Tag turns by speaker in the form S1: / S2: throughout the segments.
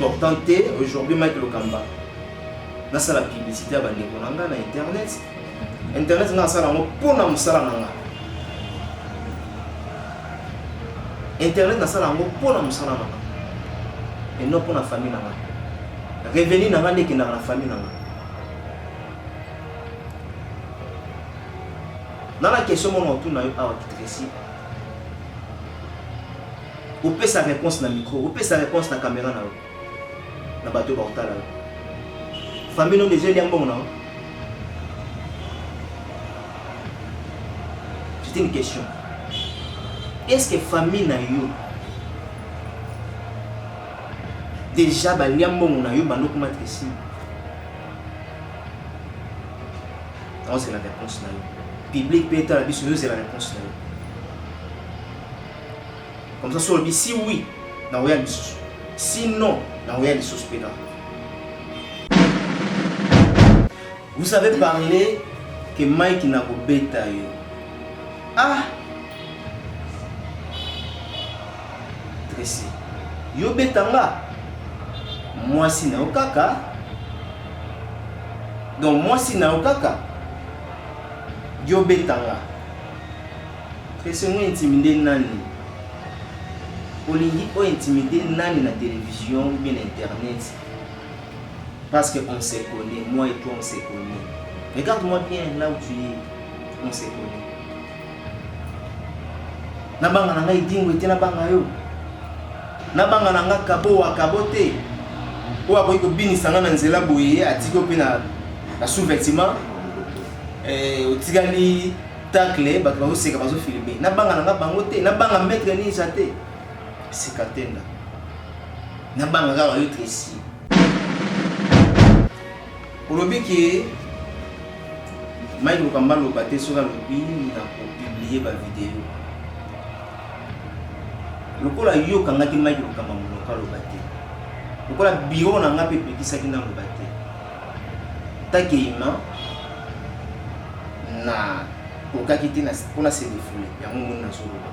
S1: important te aujourd'hui Mike Lokamba nasala publicité ya bandeko na nga na internet. Internet nga nasala yango mpo na mosala na nga. Internet nasala yango mpo na mosala na nga et non mpo na famille na nga. Revenu na nga nde ekendaka na famille na nga. Na question moko natuna yo awa Tracy. Opesa réponse na micro, opesa réponse na caméra na yo. Na bato bakotala yo. Famille no déjà elia mbongo na yo. C'est une question. Est-ce que famille na yo déjà balia mbongo na yo bando okoma Tracy? Naozela réponse na yo. Public mpe etala biso, yozela réponse na yo. Comme ça, soki olobi si oui, nakoya lisusu. Si non, nakoya lisusu mpe kaka. Vous avez parlé que Mike nakobeta yo. Ah! Tracy, yo beta nga? Mwasi na yo kaka? Donc mwasi na yo kaka? Yo beta nga? Tracy ngo intimide nani? Olingi o intimide nani na television ou bien na internet? Parce que on se connaît, moi et toi on se connaît. Regarde-moi bien là où tu es, on se connaît. Nabanga na ngai edingwe te, nabanga yo. Nabanga na nga kabo wa kabo te. Oyo akoki kobinisa nga na nzela boye, atiki yo mpe na, na sous-vêtement. Eh, otikali tacle, bato bazoseka bazofilme. Nabanga na nga bango te, nabanga maître ninja te. Sika tenda. Nabanga kaka yo Tracy. Olobi ke Mike Lokamba aloba te soki alobi na kopublier ba video. Lokola yo okangaki Mike Lokamba monoko aloba te. Lokola bureau na nga pe epekisaki naloba te. Takeima na kokaki te mpo na se defouler yango omoni nazoloba.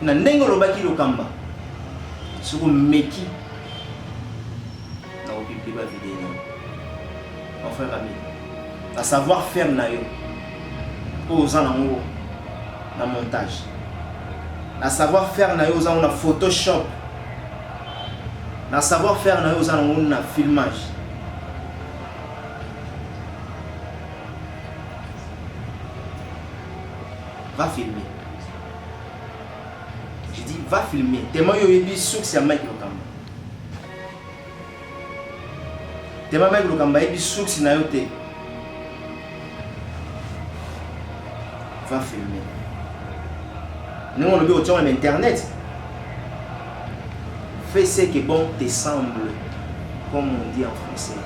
S1: Na ndenge olobaki Lokamba soki omeki na kopublier ba video na yo. Mon frère ami, na savoir faire na yo oyo oza nango na montage, na savoir faire na yo oza nango na photoshop, na savoir faire na yo oza nango na filmage, va filmer. Je dis va filmer. Tellement yo oyebi source ya Mike Lokamba. Tellement Mike Lokamba ayebi source na yo te. Va filmer. Ndenge olobi otiango na internet. Fais ce que bon te semble, comme on dit en français.